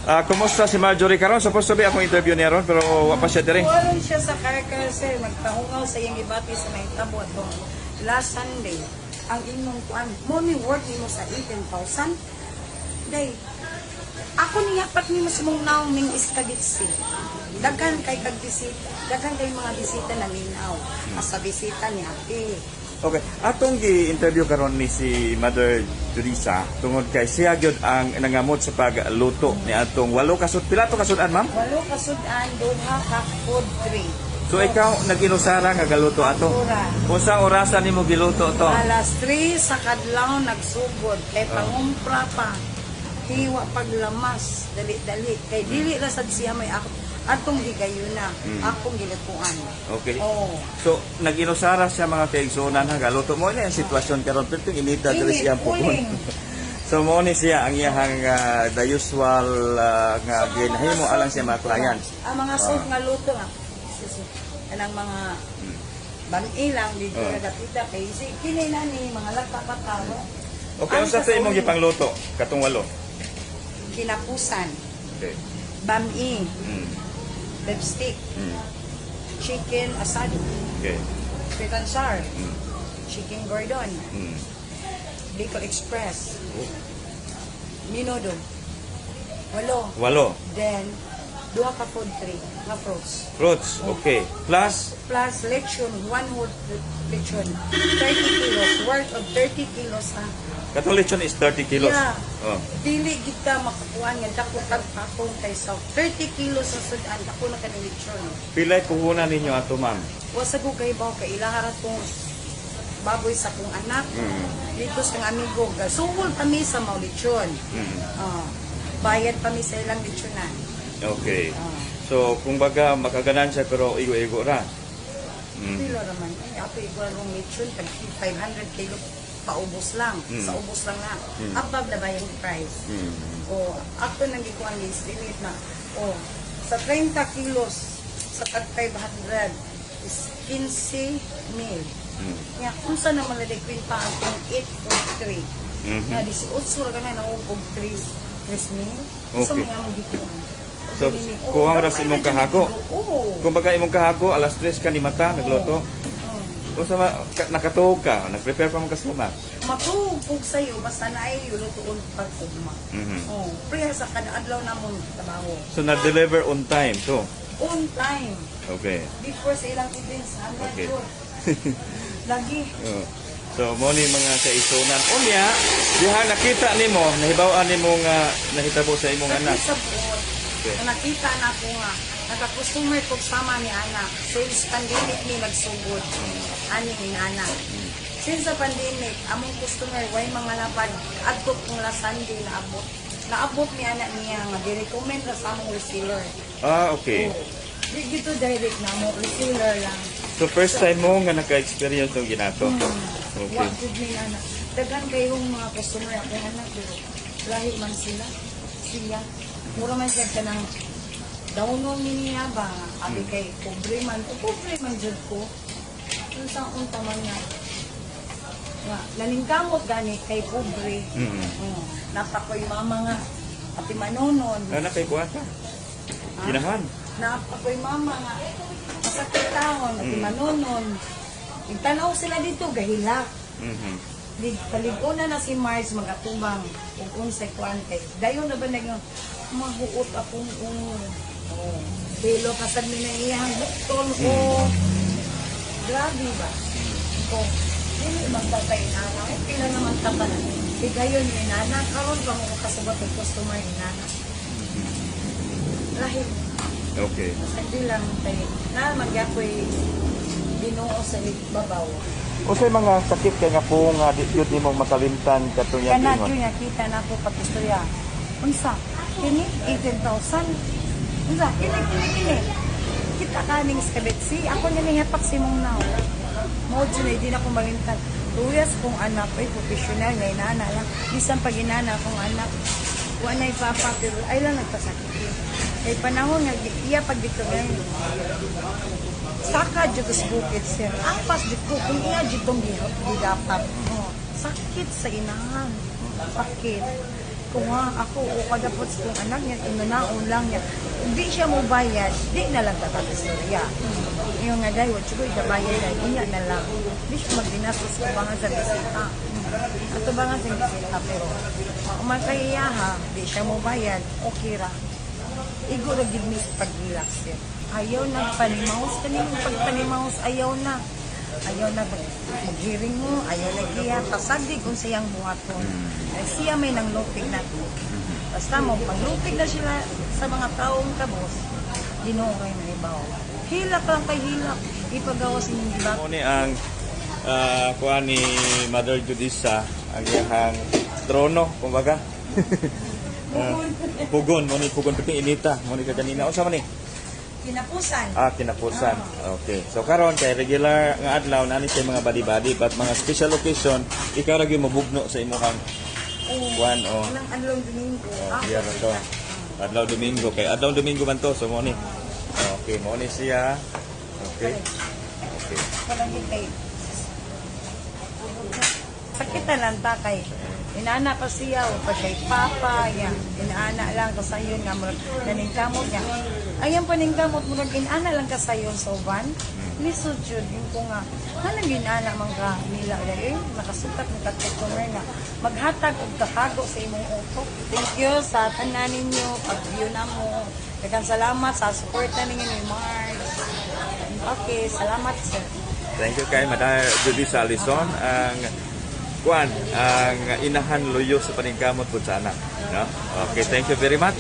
Ah, kumusta si Marjorie karon? Supposed to be akong interview niya ron, pero wa pa siya diri. Kuwaron siya sa Carcar, sir, nagpahungaw sa iyang ibati sa nahitabo atong last Sunday. Ang imong kuan, mo ni worth nimo sa 18,000. Day, ako niya pat nimo sa mong naong ning iskagitsi. Daghan kay kag bisita, daghan kay mga bisita na minaw. Sa bisita ni Ate. Okay, atong gi-interview karon ni si Mother Teresa tungod kay siya gyud ang nangamot sa pagluto ni atong walo kasud, pila to kasud-an, ma'am? Walo kasud-an, duha ka food tray. So ikaw nag-inusara nga galuto ato. Ora. Unsang orasa nimo giluto to? Alas 3 sa kadlaw nagsugod kay pangumpra pa. Hiwa paglamas, dali-dali. Kay dili ra sad siya may ako atong gigayuna, akong gilutuan. Okay. Oh. So nag-inusara siya, mga kaigsunan, ha, galuto mo ni ang sitwasyon karon, pero inita diri Init, siya pugon. uling. So mo ni siya ang iyahang the usual nga ginahimo alang siya mga clients. Ang mga soup nga luto nga. Sus, kanang mga bang-ilang dito na dapita kay si kini na ni mga lata-lata. Okay, Ang unsa sa imong uling, gipangluto katong walo? Kinapusan, Okay. bami, lipstick, chicken asado, sweet and sour, chicken gordon, Bicol Express, Minodo, walo. Walo. Then, duha ka food tray nga fruits. Fruits, okay. Plus Plus lechon, one whole lechon, 30 kilos, worth of 30 kilos ha. Katong lechon is 30 kilos. Yeah. Oh. Dili kita makakuan nga dako kag pakong kay sa 30 kilos sa sudan, dako na kani lechon. Pilay puhunan ninyo ato, ma'am? Wa sa ko kay baw kay ilahara tong baboy sa kong anak. Dito sa kong amigo, gasuhol kami sa mga lechon. Ah, bayad pa mi sa ilang lechonan. Okay. Ah. So, kung baga makaganan siya pero igo-igo ra. Pila raman ay ato igual rong lechon tag 500 kilo paubos lang. Sa ubos lang na. Above na ba yung price? O ako nang gikuan ni estimate na o sa 30 kilos sa tag 500 is 15 mil. Nga unsa naman na kwenta ang kung 8.3. Nga 18 ra ka na og 3 3 mil. Unsa man nga gikuan? So, kuha ra sa imong kahako. Oo. Kung baga imong kahako alas 3 ka ni mata nagluto. Unsa ma ka, nakatuog ka, nagprepare pa mo customer. Matugpog sa'yo, basta na ay lutuon pag ugma. Oh, preha sa kada adlaw namon trabaho. So na-deliver on time to. On time. Okay. Before sa ilang events, ano yun. Lagi. Oo. So mo ni mga kaisunan. Unya, diha nakita nimo, nahibaw-an nimo nga nahitabo sa imong anak. Sakit sa buot. Na nakita na ako nga, naka-customer ko sama ni anak. Since pandemic ni nagsugod, ani ni anak. Since sa pandemic, among customer, way mga lapad, adto kong last Sunday naabot. Naabot ni anak niya nga, gi-recommend ra sa among reseller. Ah, okay. Oo. Di dito direct na mo, reseller lang. So first time mo nga naka-experience ng ginato. Okay. Wa gud ni anak. Daghan kayong mga customer akong anak pero lahi man sila. Siya. Mura man siya kanang dawnon ni niya ba abi kay pobre man o pobre man jud ko. Unsa unta man nga nga naningkamot gani kay pobre. Oh, napakoy mama nga ati manonon. Ana kay kuha ka. Ginahan. Napakoy mama nga masakit taon ati manonon. Nagtanaw sila dito gahilak. Lig palig-una na si Mars magatubang ug unsay kuan kay dayon na ba nag mahuot akong ungo. Oh. Hilo kasad mi na iyang buktol ko. Grabe ba? Ko dili man tatay nana. Ay pila naman ta pa na. Higayon ni nana karon pa mo kasubat og customer ni nana. Lahi sa lang kay na magyapoy Ginoo sa babaw. Unsay mga sakit kay nga po nga di gyud nimong makalimtan katong iyang Kana ingon? jud nga kita na ako pag-istorya. Unsa? Kini 18,000. Unsa? Kini kini kini. Kita kaning sa Betsy. Ako ni nihapak si mong naw. Mo jud na di na ko malimtan. Tuyas kong anak ay professional nga inana lang. Bisan pag inana akong anak, wa nay papa pero ay lang nagpasakit. Kay panahon nga iya pag dito ngayon. Saka jud sa bukid, sir. Apas jud ko kung iya jud tong gidapat. Oh, sakit sa inahan. Sakit. Ko nga, ako o kada po sa kong anak niya, inanaon lang niya. Kung di siya mo bayad, di na lang kakatistorya. Ngayon nga dahil, wala ko ikabayad dahil, unya na lang. Di siya magdinastos sa tubangan sa bisita. At tubangan sa bisita, pero umakaiya ha, di siya mo bayad, okay ra. Igo ra gid mi sa paghilak, sir. Ayaw na panimaus kaning pagpanimaus, ayaw na. Ayaw na mag-hearing mo, ayaw na giya pasagdi kung siyang buhaton. Ay siya may nang lupig na to. Basta mo paglupig na sila sa mga taong kabos, Ginoo kay naibaw. Hilak lang kay hilak, ipagawas inyong gibat. Mo ni ang kuan ni Mother Judisa, ang iyang trono kumbaga. Pugon mo ni, pugon pati inita mo ni kaganina. Unsa man ni? Kinapusan. Ah, kinapusan. Okay. So karon kay regular nga adlaw naa ni kay mga body-body, but mga special occasion ikaw ra gyud mabugno sa imong kuan o. Anang adlaw Domingo. Oh, diya ra to. Adlaw Domingo, kay adlaw Domingo man to, so mo ni. Okay, mo ni siya. Okay. Okay. Walang hintay. Sakit na lang ta kay inana pa siya o pa siya papa ya inaana lang kasayon nga murag naningkamot niya ayan paningkamot, murag inana lang kasayon sa uban, lisod jud yung ko nga anong ginana man ka nila eh nakasukat ng customer nga maghatag og kakago sa imong utok. Thank you sa tanan ninyo pag-view na mo. Daghang salamat sa suporta ninyo ni Marge. Okay, salamat, sir. Thank you kay Madam Judisa Alison, ang kuan, ang inahan luyo sa paningkamot po sa anak. No? Okay, thank you very much.